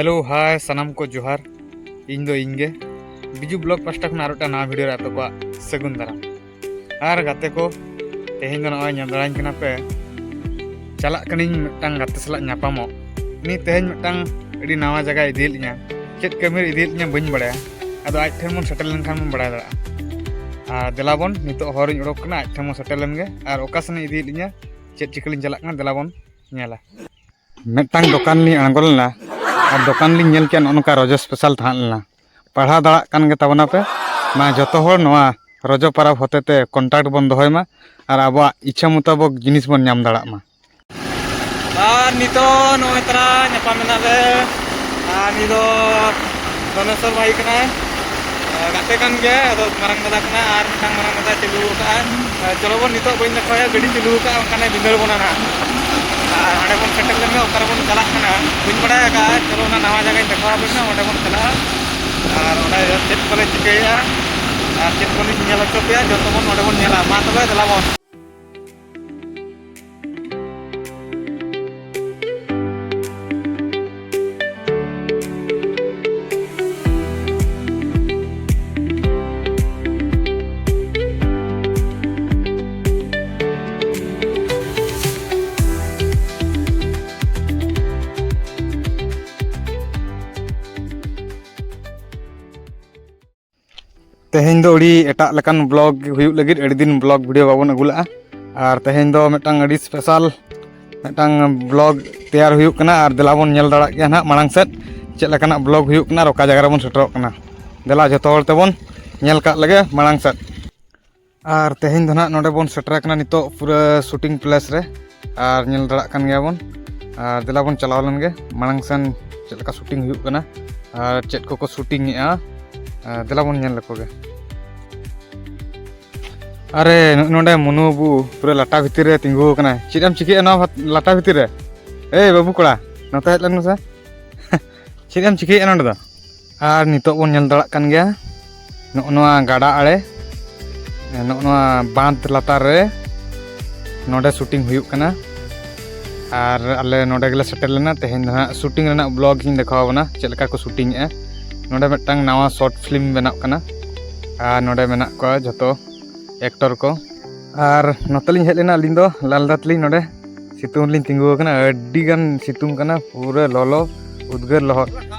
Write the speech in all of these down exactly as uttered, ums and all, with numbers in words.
Hello, ᱦᱟᱭ, ᱥᱟᱱᱟᱢ ᱠᱚ ᱡᱚᱦᱟᱨ᱾ ᱤᱧ ᱫᱚ ᱤᱧ ᱜᱮ, ᱵᱤᱡᱩ ᱵᱞᱚᱜ ᱯᱟᱥᱴᱟ ᱠᱷᱚᱱ ᱟᱨ ᱢᱤᱫᱴᱟᱝ ᱱᱟᱣᱟ ᱵᱷᱤᱰᱤᱭᱳ ᱨᱮ ᱟᱯᱮ ᱠᱚᱣᱟᱜ ᱥᱟᱹᱜᱩᱱ ᱫᱟᱨᱟᱢ᱾ ᱟᱨ ᱜᱟᱛᱮ ᱠᱚ, ᱛᱮᱦᱮᱧ ᱫᱚ ᱱᱚᱜᱼᱚᱭ ᱧᱮᱞ ᱫᱟᱲᱟᱧ ᱠᱟᱱᱟ ᱯᱮ, ᱪᱟᱞᱟᱜ ᱠᱟᱹᱱᱟᱹᱧ ᱢᱤᱫᱴᱟᱝ ᱜᱟᱛᱮ ᱥᱟᱞᱟᱜ ᱧᱟᱯᱟᱢᱚᱜ᱾ ᱩᱱᱤ ᱛᱮᱦᱮᱧ ᱢᱤᱫᱴᱟᱝ ᱟᱹᱰᱤ ᱱᱟᱣᱟ ᱡᱟᱭᱜᱟᱭ ᱤᱫᱤᱭᱮᱫ ᱞᱤᱧᱟ᱾ ᱪᱮᱫ ᱠᱟᱹᱢᱤᱨᱮ ᱤᱫᱤᱭᱮᱫ ᱞᱤᱧᱟ ᱵᱟᱹᱧ ᱵᱟᱲᱟᱭᱟ, ᱟᱫᱚ ᱟᱡ ᱴᱷᱮᱱ ᱵᱚᱱ ᱥᱮᱴᱮᱨ ᱞᱮᱱᱠᱷᱟᱱ ᱵᱚᱱ ᱵᱟᱲᱟᱭ ᱫᱟᱲᱮᱭᱟᱜᱼᱟ᱾ ᱟᱨ ᱫᱮᱞᱟ ᱵᱚᱱ, ᱱᱤᱛᱚᱜ ᱦᱚᱨᱤᱧ ᱚᱰᱚᱠ ᱠᱟᱱᱟ, ᱟᱡ ᱴᱷᱮᱱ ᱵᱚᱱ ᱥᱮᱴᱮᱨ ᱞᱮᱱ ᱜᱮ᱾ ᱟᱨ ᱚᱠᱟ ᱥᱮᱱᱮ ᱤᱫᱤᱭᱮᱫ ᱞᱤᱧᱟ, ᱪᱮᱫ ᱪᱤᱠᱟᱹ ᱞᱤᱧ ᱪᱟᱞᱟᱜ ᱠᱟᱱᱟ, ᱫᱮᱞᱟ ᱵᱚᱱ ᱧᱮᱞᱟ᱾ ᱢᱤᱫᱴᱟᱝ ᱫᱚᱠᱟᱱ ᱞᱤᱧ ᱟᱬᱜᱚ ᱞᱮᱱᱟ, ᱟᱨ ᱫᱚᱠᱟᱱ ᱞᱤᱧ ᱧᱮᱞ ᱠᱮᱫᱟ, ᱱᱚᱜᱼᱚ ᱱᱚᱝᱠᱟ ᱨᱚᱡᱚ ᱥᱯᱮᱥᱟᱞ ᱛᱟᱦᱮᱸ ᱞᱮᱱᱟ᱾ ᱯᱟᱲᱦᱟᱣ ᱫᱟᱲᱮᱭᱟᱜ ᱠᱟᱱ ᱜᱮ ᱛᱟᱵᱚᱱᱟ ᱯᱮ᱾ ᱢᱟ ᱡᱚᱛᱚ ᱦᱚᱲ ᱱᱚᱣᱟ ᱨᱚᱡᱚ ᱯᱚᱨᱚᱵᱽ ᱦᱚᱛᱮ ᱛᱮ ᱠᱚᱱᱴᱟᱠᱴ ᱵᱚᱱ ᱫᱚᱦᱚᱭ ᱢᱟ, ᱟᱨ ᱟᱵᱚᱣᱟᱜ ᱤᱪᱪᱷᱟᱹ ᱢᱩᱛᱟᱵᱚᱠ ᱡᱤᱱᱤᱥ ᱵᱚᱱ ᱧᱟᱢ ᱫᱟᱲᱮᱭᱟᱜ ᱢᱟ᱾ ᱟᱨ ᱱᱤᱛᱚᱜ ᱱᱚᱜᱼᱚᱭ ᱛᱟᱨᱟ ᱧᱟᱯᱟᱢ ᱮᱱᱟ ᱞᱮ᱾ ᱟᱨ ᱱᱩᱭ ᱫᱚ ᱫᱷᱚᱱᱮᱥᱚᱨ ᱵᱷᱟᱭ ᱠᱟᱱᱟᱭ᱾ ᱟᱨ ᱜᱟᱛᱮ ᱠᱟᱱ ᱜᱮᱭᱟᱭ, ᱟᱫᱚ ᱢᱟᱨᱟᱝ ᱫᱟᱫᱟ ᱠᱟᱱᱟᱭ, ᱟᱨ ᱢᱤᱫᱴᱟᱝ ᱢᱟᱨᱟᱝ ᱫᱟᱫᱟᱭ ᱪᱟᱹᱞᱩ ᱟᱠᱟᱫᱼᱟ᱾ ᱟᱨ ᱪᱚᱞᱚ ᱵᱚᱱ, ᱱᱤᱛᱚᱜ ᱵᱟᱹᱧ ᱫᱮᱠᱷᱟᱣᱟ, ᱜᱟᱹᱰᱤ ᱪᱟᱹᱞᱩ ᱟᱠᱟᱫᱼᱟ, ᱵᱟᱝᱠᱷᱟᱱᱮ ᱵᱷᱤᱸᱫᱟᱹᱲ ᱵᱚᱱᱟ ᱱᱟᱦᱟᱜ᱾ ᱟᱨ ᱦᱟᱸᱰᱮ ᱵᱚᱱ ᱥᱮᱴᱮᱨ ᱞᱮᱱ ᱜᱮ, ᱚᱠᱟ ᱨᱮᱵᱚᱱ ᱪᱟᱞᱟᱜ ᱠᱟᱱᱟ ᱵᱟᱹᱧ ᱵᱟᱲᱟᱭ ᱟᱠᱟᱫᱼᱟ᱾ ᱪᱚᱞᱚ, ᱚᱱᱟ ᱱᱟᱣᱟ ᱡᱟᱭᱜᱟᱧ ᱫᱮᱠᱷᱟᱣ ᱟᱯᱮ ᱠᱟᱱᱟ, ᱚᱸᱰᱮ ᱵᱚᱱ ᱪᱟᱞᱟᱜᱼᱟ᱾ ᱟᱨ ᱚᱸᱰᱮ ᱪᱮᱫ ᱠᱚᱞᱮ ᱪᱤᱠᱟᱹᱭᱮᱫᱼᱟ ᱟᱨ ᱪᱮᱫ ᱠᱚᱞᱤᱧ ᱧᱮᱞ ᱦᱚᱪᱚ ᱯᱮᱭᱟ, ᱡᱚᱛᱚ ᱵᱚᱱ ᱱᱚᱸᱰᱮ ᱵᱚᱱ ᱧᱮᱞᱟ᱾ ᱢᱟ ᱛᱚᱵᱮ ᱫᱮᱞᱟ ᱵᱚᱱ᱾ ᱛᱮᱦᱮᱧ ᱫᱚ ᱟᱹᱰᱤ ᱮᱴᱟᱜ ᱞᱮᱠᱟᱱ ᱵᱞᱚᱜ ᱦᱩᱭᱩᱜ ᱞᱟᱹᱜᱤᱫ, ᱟᱹᱰᱤ ᱫᱤᱱ ᱵᱞᱚᱜ ᱵᱷᱤᱰᱤᱭᱳ ᱵᱟᱵᱚᱱ ᱟᱹᱜᱩ ᱞᱟᱜᱼᱟ᱾ ᱟᱨ ᱛᱮᱦᱮᱧ ᱫᱚ ᱢᱤᱫᱴᱟᱝ ᱟᱹᱰᱤ ᱥᱯᱮᱥᱟᱞ ᱢᱤᱫᱴᱟᱝ ᱵᱞᱚᱜ ᱛᱮᱭᱟᱨ ᱦᱩᱭᱩᱜ ᱠᱟᱱᱟ, ᱟᱨ ᱫᱮᱞᱟ ᱵᱚᱱ ᱧᱮᱞ ᱫᱟᱲᱮᱭᱟᱜ ᱜᱮᱭᱟ ᱱᱟᱦᱟᱜ ᱢᱟᱲᱟᱝ ᱥᱮᱫ ᱪᱮᱫ ᱞᱮᱠᱟᱱᱟᱜ ᱵᱞᱚᱜ ᱦᱩᱭᱩᱜ ᱠᱟᱱᱟ ᱟᱨ ᱚᱠᱟ ᱡᱟᱭᱜᱟ ᱨᱮᱵᱚᱱ ᱥᱮᱴᱮᱨᱚᱜ ᱠᱟᱱᱟ᱾ ᱫᱮᱞᱟ ᱡᱚᱛᱚ ᱦᱚᱲ ᱛᱮᱵᱚᱱ ᱧᱮᱞ ᱠᱟᱜ ᱞᱮᱜᱮ ᱢᱟᱲᱟᱝ ᱥᱮᱫ᱾ ᱟᱨ ᱛᱮᱦᱮᱧ ᱫᱚ ᱱᱟᱦᱟᱜ ᱱᱚᱰᱮ ᱵᱚᱱ ᱥᱮᱴᱮᱨ ᱟᱠᱟᱱᱟ ᱱᱤᱛᱚᱜ ᱯᱩᱨᱟᱹ ᱥᱩᱴᱤᱝ ᱯᱞᱮᱥ ᱨᱮ, ᱟᱨ ᱧᱮᱞ ᱫᱟᱲᱮᱭᱟᱜ ᱠᱟᱱ ᱜᱮᱭᱟ ᱵᱚᱱ᱾ ᱟᱨ ᱫᱮᱞᱟ ᱵᱚᱱ ᱪᱟᱞᱟᱣ ᱞᱮᱱ ᱜᱮ ᱢᱟᱲᱟᱝ ᱥᱮᱱ ᱪᱮᱫ ᱞᱮᱠᱟ ᱥᱩᱴᱤᱝ ᱦᱩᱭᱩᱜ ᱠᱟᱱᱟ ᱟᱨ ᱪᱮᱫ ᱠᱚᱠᱚ ᱥᱩᱴᱤᱝ ᱮᱜᱼᱟ᱾ ᱟᱨ ᱫᱮᱞᱟ ᱵᱚᱱ ᱧᱮᱞ ᱞᱮᱠᱚ ᱜᱮ᱾ ᱟᱨᱮ, ᱱᱚᱜᱼᱚᱭ ᱱᱚᱰᱮ ᱢᱩᱱᱩ ᱵᱟᱹᱵᱩ ᱯᱩᱨᱟᱹ ᱞᱟᱴᱟ ᱵᱷᱤᱛᱤᱨ ᱨᱮ ᱛᱤᱸᱜᱩ ᱟᱠᱟᱱᱟᱭ᱾ ᱪᱮᱫ ᱮᱢ ᱪᱤᱠᱟᱹᱭᱮᱫᱼᱟ ᱱᱚᱣᱟ ᱞᱟᱴᱟ ᱵᱷᱤᱛᱤᱨ ᱨᱮ? ᱮᱭ ᱵᱟᱹᱵᱩ ᱠᱚᱲᱟ, ᱱᱚᱛᱮ ᱦᱮᱡ ᱞᱮᱱ ᱢᱮᱥᱮ᱾ ᱪᱮᱫ ᱮᱢ ᱪᱤᱠᱟᱹᱭᱮᱫᱼᱟ ᱱᱚᱰᱮ ᱫᱚ? ᱟᱨ ᱱᱤᱛᱚᱜ ᱵᱚᱱ ᱧᱮᱞ ᱫᱟᱲᱮᱭᱟᱜ ᱠᱟᱱ ᱜᱮᱭᱟ, ᱱᱚᱜᱼᱚ ᱱᱚᱣᱟ ᱜᱟᱰᱟ ᱟᱲᱮ, ᱱᱚᱜᱼᱚ ᱱᱚᱣᱟ ᱵᱟᱸᱫᱷ ᱞᱟᱛᱟᱨ ᱨᱮ ᱱᱚᱰᱮ ᱥᱩᱴᱤᱝ ᱦᱩᱭᱩᱜ ᱠᱟᱱᱟ᱾ ᱟᱨ ᱟᱞᱮ ᱱᱚᱰᱮ ᱜᱮᱞᱮ ᱥᱮᱴᱮᱨ ᱞᱮᱱᱟ᱾ ᱛᱮᱦᱮᱧ ᱫᱚ ᱦᱟᱸᱜ ᱥᱩᱴᱤᱝ ᱨᱮᱱᱟᱜ ᱵᱞᱚᱜ ᱤᱧ ᱫᱮᱠᱷᱟᱣ ᱟᱵᱚᱱᱟ, ᱪᱮᱫ ᱞᱮᱠᱟ ᱠᱚ ᱥᱩᱴᱤᱝ ᱮᱜᱼᱟ᱾ ᱱᱚᱰᱮ ᱢᱤᱫᱴᱟᱝ ᱱᱟᱣᱟ ᱥᱚᱨᱴ ᱯᱷᱤᱞᱢ ᱵᱮᱱᱟᱜ ᱠᱟᱱᱟ᱾ ᱟᱨ ᱱᱚᱰᱮ ᱢᱮᱱᱟᱜ ᱠᱚᱣᱟ ᱡᱷᱚᱛᱚ ᱮᱠᱴᱚᱨ ᱠᱚ᱾ ᱟᱨ ᱱᱚᱛᱮ ᱞᱤᱧ ᱦᱮᱡ ᱞᱮᱱᱟ ᱟᱹᱞᱤᱧ ᱫᱚ ᱞᱟᱞᱫᱟ ᱛᱮᱞᱤᱧ, ᱱᱚᱰᱮ ᱥᱤᱛᱩᱝ ᱨᱮᱞᱤᱧ ᱛᱤᱸᱜᱩ ᱟᱠᱟᱱᱟ᱾ ᱟᱹᱰᱤ ᱜᱟᱱ ᱥᱤᱛᱩᱝ ᱠᱟᱱᱟ, ᱯᱩᱨᱟᱹ ᱞᱚᱞᱚ, ᱩᱫᱽᱜᱟᱹᱨ, ᱞᱚᱦᱚᱫ᱾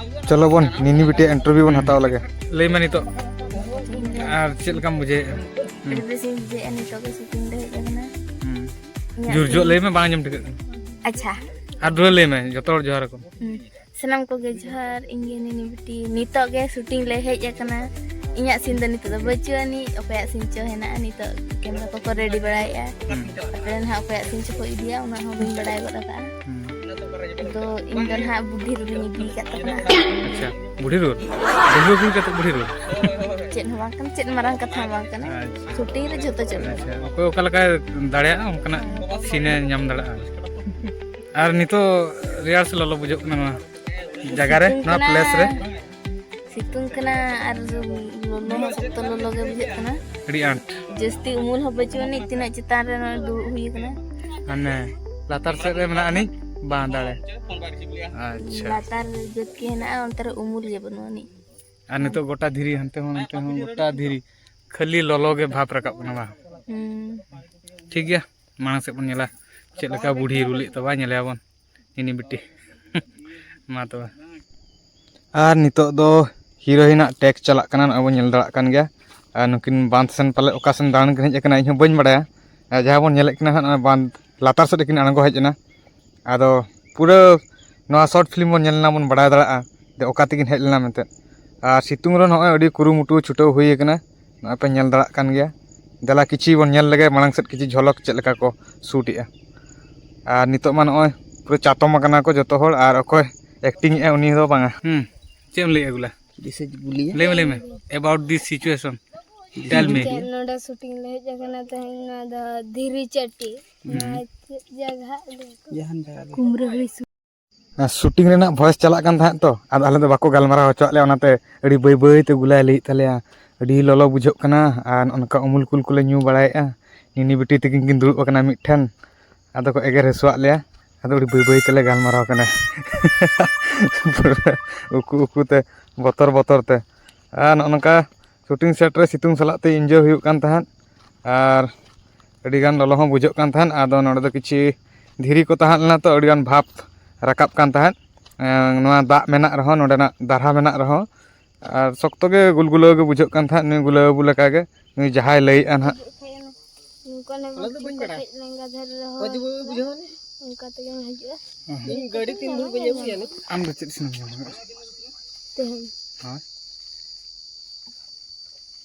ᱪᱚᱞᱚ ᱵᱚᱱ ᱱᱤᱱᱤ ᱵᱤᱴᱤ ᱤᱱᱴᱟᱨᱵᱷᱤᱭᱩ ᱵᱚᱱ ᱦᱟᱛᱟᱣ ᱞᱮᱜᱮ᱾ ᱞᱟᱹᱭ ᱢᱮ ᱱᱤᱛᱚᱜ, ᱟᱨ ᱪᱮᱫ ᱞᱮᱠᱟᱢ ᱵᱩᱡᱷᱟᱹᱣᱮᱫᱼᱟ? ᱟᱹᱰᱤ ᱵᱮᱥᱤᱧ ᱵᱩᱡᱷᱟᱹᱣᱮᱫᱼᱟ, ᱱᱤᱛᱚᱜ ᱜᱮ ᱥᱩᱴᱤᱝ ᱞᱮ ᱦᱮᱡ ᱟᱠᱟᱱᱟ᱾ ᱦᱩᱸ᱾ ᱤᱧᱟᱹᱜ ᱡᱳᱨ ᱧᱚᱜ ᱞᱟᱹᱭ ᱢᱮ, ᱵᱟᱝ ᱟᱸᱡᱚᱢ ᱴᱷᱤᱠᱟᱹᱜ ᱠᱟᱱᱟ᱾ ᱟᱪᱪᱷᱟ᱾ ᱟᱨ ᱫᱩᱦᱲᱟᱹ ᱞᱟᱹᱭ ᱢᱮ, ᱡᱚᱛᱚ ᱦᱚᱲ ᱡᱚᱦᱟᱨ ᱟᱠᱚ᱾ ᱦᱩᱸ᱾ ᱥᱟᱱᱟᱢ ᱠᱚᱜᱮ ᱡᱚᱦᱟᱨ, ᱤᱧ ᱜᱮ ᱱᱤᱱᱤ ᱵᱤᱴᱤ᱾ ᱱᱤᱛᱚᱜ ᱜᱮ ᱥᱩᱴᱤᱝ ᱞᱮ ᱦᱮᱡ ᱟᱠᱟᱱᱟ᱾ ᱤᱧᱟᱹᱜ ᱥᱤᱱ ᱫᱚ ᱱᱤᱛᱚᱜ ᱫᱚ ᱵᱟᱹᱪᱩᱜ ᱟᱹᱱᱤᱡ, ᱚᱠᱚᱭᱟᱜ ᱥᱤᱱ ᱪᱚ ᱦᱮᱱᱟᱜᱼᱟ, ᱱᱤᱛᱚᱜ ᱠᱮᱢᱨᱟ ᱠᱚᱠᱚ ᱨᱮᱰᱤ ᱵᱟᱲᱟᱭᱮᱫᱼᱟ᱾ ᱦᱩᱸ᱾ ᱟᱯᱮ ᱨᱮᱱ ᱦᱟᱸᱜ ᱚᱠᱚᱭᱟᱜ ᱥᱤᱱ ᱪᱚᱠᱚ ᱤᱫᱤᱭᱟ, ᱚᱱᱟ ᱦᱚᱸ ᱵᱟᱹᱧ ᱵᱟᱲᱟᱭ ᱜᱚᱫ ᱟᱠᱟᱫᱼᱟ᱾ ᱦᱩᱸ᱾ ᱟᱫᱚ ᱤᱧ ᱫᱚ ᱱᱟᱦᱟᱜ ᱵᱩᱰᱷᱤ ᱨᱩᱞᱤᱧ ᱤᱫᱤ ᱟᱠᱟᱫ ᱛᱟᱵᱚᱱᱟ᱾ ᱟᱪᱪᱷᱟ, ᱵᱩᱰᱷᱤ ᱨᱩᱞ? ᱰᱟᱺᱜᱩᱣᱟᱹ ᱠᱩᱲᱤ ᱠᱟᱛᱮ ᱵᱩᱰᱷᱤ ᱨᱩᱞ? ᱪᱮᱫ ᱦᱚᱸ ᱵᱟᱝ ᱠᱟᱱᱟ, ᱪᱮᱫ ᱢᱟᱨᱟᱝ ᱠᱟᱛᱷᱟ ᱦᱚᱸ ᱵᱟᱝ ᱠᱟᱱᱟ᱾ ᱟᱪᱪᱷᱟ᱾ ᱥᱩᱴᱤᱝ ᱨᱮ ᱡᱷᱚᱛᱚ ᱪᱟᱹᱞᱩᱜᱼᱟ᱾ ᱟᱪᱪᱷᱟ, ᱚᱠᱚᱭ ᱚᱠᱟ ᱞᱮᱠᱟᱭ ᱫᱟᱲᱮᱭᱟᱜᱼᱟ, ᱚᱱᱠᱟᱱᱟᱜ ᱥᱤᱱᱮ ᱧᱟᱢ ᱫᱟᱲᱮᱭᱟᱜᱼᱟ᱾ ᱟᱨ ᱱᱤᱛᱚᱜ ᱨᱮᱭᱟᱲ ᱥᱮ ᱞᱚᱞᱚ ᱵᱩᱡᱷᱟᱹᱜ ᱠᱟᱱᱟ ᱱᱚᱣᱟ ᱡᱟᱭᱜᱟ ᱨᱮ, ᱥᱤᱛᱩᱝ ᱱᱚᱣᱟ ᱠᱟᱱᱟ᱾ ᱯᱞᱮᱥ ᱨᱮ? ᱥᱤᱛᱩᱝ ᱠᱟᱱᱟ ᱟᱨ ᱞᱚᱞᱚ ᱦᱚᱸ ᱥᱚᱠᱛᱚ ᱞᱚᱞᱚ ᱜᱮ ᱵᱩᱡᱷᱟᱹᱜ ᱠᱟᱱᱟ᱾ ᱟᱹᱰᱤ ᱟᱸᱴ᱾ ᱡᱟᱹᱥᱛᱤ ᱩᱢᱩᱞ ᱦᱚᱸ ᱵᱟᱹᱪᱩᱜ ᱟᱹᱱᱤᱡ, ᱛᱤᱱᱟᱹᱜ ᱪᱮᱛᱟᱱ ᱨᱮ ᱱᱚᱜᱼᱚᱭ ᱫᱩᱲᱩᱵ ᱦᱩᱭ ᱟᱠᱟᱱᱟ᱾ ᱦᱟᱱᱮ ᱞᱟᱛᱟᱨ ᱥᱮᱫ ᱨᱮ ᱢᱮᱱᱟᱜ ᱟᱹᱱᱤᱡ ᱵᱟᱸᱫᱟᱲᱮ᱾ ᱟᱪᱪᱷᱟ᱾ ᱞᱟᱛᱟᱨ ᱨᱮ ᱡᱟᱹᱛ ᱜᱮ ᱦᱮᱱᱟᱜᱼᱟ, ᱚᱱᱛᱮ ᱨᱮ ᱩᱢᱩᱞ ᱜᱮ ᱵᱟᱹᱱᱩᱜ ᱟᱹᱱᱤᱡ᱾ ᱟᱨ ᱱᱤᱛᱚᱜ ᱜᱚᱴᱟ ᱫᱷᱤᱨᱤ, ᱦᱟᱱᱛᱮ ᱦᱚᱸ ᱱᱚᱱᱛᱮ ᱦᱚᱸ ᱜᱚᱴᱟ ᱫᱷᱤᱨᱤ, ᱠᱷᱟᱹᱞᱤ ᱞᱚᱞᱚ ᱜᱮ ᱵᱷᱟᱵᱽ ᱨᱟᱠᱟᱵ ᱠᱟᱱᱟ ᱵᱟᱝ? ᱦᱩᱸ᱾ ᱴᱷᱤᱠ ᱜᱮᱭᱟ, ᱢᱟᱲᱟᱝ ᱥᱮᱫ ᱵᱚᱱ ᱧᱮᱞᱟ ᱪᱮᱫ ᱞᱮᱠᱟ ᱵᱩᱰᱷᱤ ᱨᱩᱞᱮᱫ ᱛᱟᱵᱚᱱᱟ, ᱧᱮᱞᱮᱭᱟᱵᱚᱱ ᱱᱤᱱᱤ ᱵᱤᱴᱤ᱾ ᱢᱟ ᱛᱚᱵᱮ᱾ ᱟᱨ ᱱᱤᱛᱚᱜ ᱫᱚ ᱦᱤᱨᱳᱭᱤᱱᱟᱜ ᱴᱮᱠ ᱪᱟᱞᱟᱜ ᱠᱟᱱᱟ, ᱱᱚᱜᱼᱚᱭ ᱵᱚᱱ ᱧᱮᱞ ᱫᱟᱲᱮᱭᱟᱜ ᱠᱟᱱ ᱜᱮᱭᱟ᱾ ᱟᱨ ᱱᱩᱠᱤᱱ ᱵᱟᱸᱫᱷ ᱥᱮᱱ ᱯᱟᱞᱮ ᱚᱠᱟ ᱥᱮᱱ ᱫᱟᱬᱟᱱ ᱠᱤᱱ ᱦᱮᱡ ᱟᱠᱟᱱᱟ, ᱤᱧ ᱦᱚᱸ ᱵᱟᱹᱧ ᱵᱟᱲᱟᱭᱟ᱾ ᱟᱨ ᱡᱟᱦᱟᱸ ᱵᱚᱱ ᱧᱮᱞᱮᱫ ᱠᱤᱱᱟ ᱦᱟᱸᱜ, ᱱᱚᱜᱼᱚᱭ ᱵᱟᱸᱫᱷ ᱞᱟᱛᱟᱨ ᱥᱮᱫ ᱠᱤᱱ ᱟᱬᱜᱚ ᱦᱮᱡ ᱮᱱᱟ᱾ ᱟᱫᱚ ᱯᱩᱨᱟᱹ ᱱᱚᱣᱟ ᱥᱚᱨᱴ ᱯᱷᱤᱞᱢ ᱵᱚᱱ ᱧᱮᱞ ᱞᱮᱱᱟ, ᱵᱚᱱ ᱵᱟᱲᱟᱭ ᱫᱟᱲᱮᱭᱟᱜᱼᱟ ᱡᱮ ᱚᱠᱟ ᱛᱮᱠᱤᱱ ᱦᱮᱡ ᱞᱮᱱᱟ ᱢᱮᱱᱛᱮ᱾ ᱟᱨ ᱥᱤᱛᱩᱝ ᱨᱮ ᱱᱚᱜᱼᱚᱭ ᱟᱹᱰᱤ ᱠᱩᱨᱩᱢᱩᱴᱩ ᱪᱷᱩᱴᱟᱹᱣ ᱦᱩᱭ ᱟᱠᱟᱱᱟ᱾ ᱱᱚᱜᱼᱚᱭ ᱯᱮ ᱧᱮᱞ ᱫᱟᱲᱮᱭᱟᱜ ᱠᱟᱱ ᱜᱮᱭᱟ᱾ ᱫᱮᱞᱟ ᱠᱤᱪᱷᱩ ᱵᱚᱱ ᱧᱮᱞ ᱞᱮᱜᱮ ᱢᱟᱲᱟᱝ ᱥᱮᱫ ᱠᱤᱪᱷᱩ ᱡᱷᱚᱞᱚᱠ ᱪᱮᱫ ᱞᱮᱠᱟ ᱠᱚ ᱥᱩᱴ ᱮᱜᱼᱟ᱾ ᱟᱨ ᱱᱤᱛᱚᱜ ᱢᱟ ᱱᱚᱜᱼᱚᱭ ᱯᱩᱨᱟᱹ ᱪᱟᱛᱚᱢ ᱟᱠᱟᱱᱟ ᱠᱚ ᱡᱚᱛᱚ ᱦᱚᱲ, ᱟᱨ ᱚᱠᱚᱭ ᱮᱠᱴᱤᱝ ᱮᱜᱼᱟ ᱩᱱᱤ ᱫᱚ ᱵᱟᱝᱟ᱾ ᱦᱩᱸ, ᱪᱮᱫ ᱮᱢ ᱞᱟᱹᱭᱮᱜᱼᱟ ᱜᱩᱞᱟ? ᱫᱤᱥᱟᱹ ᱜᱩᱞᱤᱭᱟ᱾ ᱞᱟᱹᱭ ᱢᱮ, ᱞᱟᱹᱭ ᱢᱮ, about this situation, tell me. ᱱᱚᱰᱮ ᱥᱩᱴᱤᱝ ᱞᱮ ᱦᱮᱡ ᱟᱠᱟᱱᱟ ᱛᱮᱦᱮᱧ, ᱱᱚᱣᱟ ᱫᱚ ᱫᱷᱤᱨᱤ ᱪᱟᱹᱴᱤ᱾ ᱦᱩᱸ᱾ ᱱᱚᱣᱟ ᱪᱮᱫ ᱡᱟᱭᱜᱟ ᱞᱟᱹᱭ ᱠᱚ? ᱡᱟᱦᱟᱱ ᱡᱟᱭᱜᱟ ᱜᱮ᱾ ᱠᱩᱢᱨᱟᱹ ᱦᱩᱭ ᱥᱩ- ᱟᱨ ᱥᱩᱴᱤᱝ ᱨᱮᱱᱟᱜ ᱵᱷᱚᱭᱮᱥ ᱪᱟᱞᱟᱜ ᱠᱟᱱ ᱛᱟᱦᱮᱸᱫ ᱛᱚ, ᱟᱫᱚ ᱟᱞᱮ ᱫᱚ ᱵᱟᱠᱚ ᱜᱟᱞᱢᱟᱨᱟᱣ ᱦᱚᱪᱚᱣᱟᱜ ᱞᱮᱭᱟ, ᱚᱱᱟᱛᱮ ᱟᱹᱰᱤ ᱵᱟᱹᱭ ᱵᱟᱹᱭ ᱛᱮ ᱜᱩᱞᱟᱭ ᱞᱟᱹᱭᱮᱫ ᱛᱟᱞᱮᱭᱟ, ᱟᱹᱰᱤ ᱞᱚᱞᱚ ᱵᱩᱡᱷᱟᱹᱜ ᱠᱟᱱᱟ ᱟᱨ ᱱᱚᱜᱼᱚ ᱱᱚᱝᱠᱟ ᱩᱢᱩᱞ ᱠᱩᱞ ᱠᱚᱞᱮ ᱧᱩ ᱵᱟᱲᱟᱭᱮᱫᱼᱟ᱾ ᱱᱤᱱᱤ ᱵᱤᱴᱤ ᱛᱟᱹᱠᱤᱱ ᱠᱤᱱ ᱫᱩᱲᱩᱵ ᱟᱠᱟᱱᱟ ᱢᱤᱫ ᱴᱷᱮᱱ, ᱟᱫᱚ ᱠᱚ ᱮᱜᱮᱨ ᱦᱮᱥᱣᱟᱜ ᱞᱮᱭᱟ᱾ ᱟᱫᱚ ᱟᱹᱰᱤ ᱵᱟᱹᱭ ᱵᱟᱹᱭ ᱛᱮᱞᱮ ᱜᱟᱞᱢᱟᱨᱟᱣ ᱠᱟᱱᱟ᱾ ᱯᱩᱨᱟᱹ ᱩᱠᱩ ᱩᱠᱩ ᱛᱮ, ᱵᱚᱛᱚᱨ ᱵᱚᱛᱚᱨ ᱛᱮ᱾ ᱟᱨ ᱱᱚᱜᱼᱚ ᱱᱚᱝᱠᱟ ᱥᱩᱴᱤᱝ ᱥᱮᱴ ᱨᱮ ᱥᱤᱛᱩᱝ ᱥᱟᱞᱟᱜ ᱛᱮ ᱤᱱᱡᱚᱭ ᱦᱩᱭᱩᱜ ᱠᱟᱱ ᱛᱟᱦᱮᱸᱫ᱾ ᱟᱨ ᱟᱹᱰᱤᱜᱟᱱ ᱞᱚᱞᱚ ᱦᱚᱸ ᱵᱩᱡᱷᱟᱹᱜ ᱠᱟᱱ ᱛᱟᱦᱮᱸᱫ᱾ ᱟᱫᱚ ᱱᱚᱰᱮ ᱫᱚ ᱠᱤᱪᱷᱤ ᱫᱷᱤᱨᱤ ᱠᱚ ᱛᱟᱦᱮᱸ ᱞᱮᱱᱟ, ᱛᱚ ᱟᱹᱰᱤᱜᱟᱱ ᱵᱷᱟᱯ ᱨᱟᱠᱟᱵ ᱠᱟᱱ ᱛᱟᱦᱮᱸᱫ᱾ ᱮᱸ, ᱱᱚᱣᱟ ᱫᱟᱜ ᱢᱮᱱᱟᱜ ᱨᱮᱦᱚᱸ, ᱱᱚᱰᱮᱱᱟᱜ ᱫᱟᱨᱦᱟ ᱢᱮᱱᱟᱜ ᱨᱮᱦᱚᱸ, ᱟᱨ ᱥᱚᱠᱛᱚ ᱜᱮ ᱜᱩᱞᱜᱩᱞᱟᱹᱣ ᱜᱮ ᱵᱩᱡᱷᱟᱹᱜ ᱠᱟᱱ ᱛᱟᱦᱮᱸᱫ, ᱱᱩᱭ ᱜᱩᱞᱟᱹᱣ ᱵᱟᱹᱵᱩ ᱞᱮᱠᱟᱜᱮ, ᱱᱩᱭ ᱡᱟᱦᱟᱸᱭ ᱞᱟᱹᱭᱮᱫᱼᱟ ᱱᱟᱦᱟᱜ᱾ ᱱᱚᱝᱠᱟ ᱱᱟᱜ ᱚᱱᱟ ᱫᱚ ᱵᱟᱹᱧ ᱵᱟᱲᱟᱭᱟ᱾ ᱠᱟᱹᱴᱤᱡ ᱞᱮᱸᱜᱟ ᱫᱷᱟᱨᱮ ᱨᱮᱦᱚᱸ ᱚᱡᱚ ᱵᱟᱹᱵᱩ ᱵᱩᱡᱷᱟᱹᱣ ᱱᱟ? ᱚᱱᱠᱟ ᱛᱮᱜᱮᱢ ᱦᱤᱡᱩᱜᱼᱟ᱾ ᱦᱮᱸ᱾ ᱤᱧ ᱜᱟᱹᱰᱤ ᱛᱤᱱ ᱵᱷᱳᱨ ᱵᱟᱹᱧ ᱟᱹᱜᱩᱭᱟ ᱱᱤᱛ? ᱟᱢ ᱫᱚ ᱪᱮᱫ ᱥᱤᱱᱮᱢ ᱧᱟᱢ ᱠᱟᱫᱟ? ᱛᱮᱦᱮᱧ᱾ ᱦᱳᱭ᱾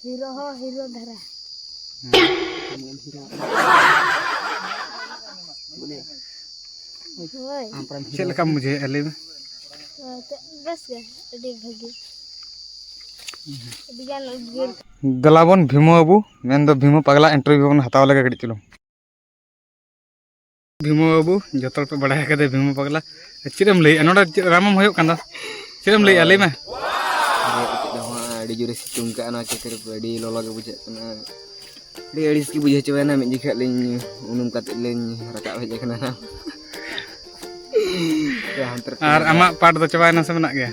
ᱦᱤᱨᱳ ᱦᱚᱸ ᱦᱤᱨᱳ ᱫᱷᱟᱨᱟ᱾ ᱦᱮᱸ᱾ ᱦᱳᱭ᱾ ᱪᱮᱫ ᱞᱮᱠᱟᱢ ᱵᱩᱡᱷᱟᱹᱣᱮᱫᱼᱟ, ᱞᱟᱹᱭ ᱢᱮ? ᱦᱳᱭ, ᱛᱚ ᱵᱮᱥ ᱜᱮ, ᱟᱹᱰᱤ ᱵᱷᱟᱹᱜᱤ᱾ ᱟᱹᱰᱤ ᱜᱟᱱ ᱩᱫᱽᱜᱟᱹᱨ᱾ ᱫᱮᱞᱟ ᱵᱚᱱ ᱵᱷᱤᱢᱳ ᱵᱟᱹᱵᱩ, ᱢᱮᱱᱫᱚ ᱵᱷᱤᱢᱳ ᱯᱟᱜᱽᱞᱟ ᱤᱱᱴᱟᱨᱵᱷᱤᱭᱩ ᱵᱚᱱ ᱦᱟᱛᱟᱣ ᱞᱮᱜᱮ ᱠᱟᱹᱴᱤᱡ ᱪᱩᱞᱩᱝ᱾ ᱵᱷᱤᱢᱳ ᱵᱟᱹᱵᱩ, ᱡᱚᱛᱚ ᱦᱚᱲ ᱯᱮ ᱵᱟᱲᱟᱭ ᱠᱟᱫᱮ ᱵᱷᱤᱢᱳ ᱯᱟᱜᱽᱞᱟ᱾ ᱪᱮᱫ ᱮᱢ ᱞᱟᱹᱭᱮᱫᱼᱟ? ᱱᱚᱰᱮ ᱪᱮᱫ ᱨᱟᱢᱮᱢ ᱦᱩᱭᱩᱜ ᱠᱟᱱ ᱫᱚ? ᱪᱮᱫ ᱮᱢ ᱞᱟᱹᱭᱮᱫᱼᱟ? ᱞᱟᱹᱭ ᱢᱮ᱾ ᱦᱳᱭ, ᱪᱮᱫ ᱦᱚᱸ ᱵᱟᱝ, ᱟᱹᱰᱤ ᱡᱳᱨᱮ ᱥᱤᱛᱩᱝ ᱠᱟᱜᱼᱟ ᱱᱚᱣᱟ ᱪᱟᱹᱛ ᱨᱮ, ᱟᱹᱰᱤ ᱞᱚᱞᱚ ᱜᱮ ᱵᱩᱡᱷᱟᱹᱜ ᱠᱟᱱᱟ᱾ ᱟᱹᱰᱤ ᱟᱹᱲᱤᱥ ᱜᱮ ᱵᱩᱡᱷᱟᱹᱣ ᱪᱟᱵᱟᱭᱮᱱᱟ, ᱢᱤᱫ ᱡᱚᱠᱷᱮᱡ ᱞᱤᱧ ᱩᱱᱩᱢ ᱠᱟᱛᱮᱫ ᱞᱤᱧ ᱨᱟᱠᱟᱵ ᱦᱮᱡ ᱟᱠᱟᱱᱟ ᱱᱟᱦᱟᱜ᱾ ᱛᱚ, ᱦᱟᱱᱛᱮ ᱨᱮ ᱟᱨ ᱟᱢᱟᱜ ᱯᱟᱴ ᱫᱚ ᱪᱟᱵᱟᱭᱮᱱᱟ ᱥᱮ ᱢᱮᱱᱟᱜ ᱜᱮᱭᱟ?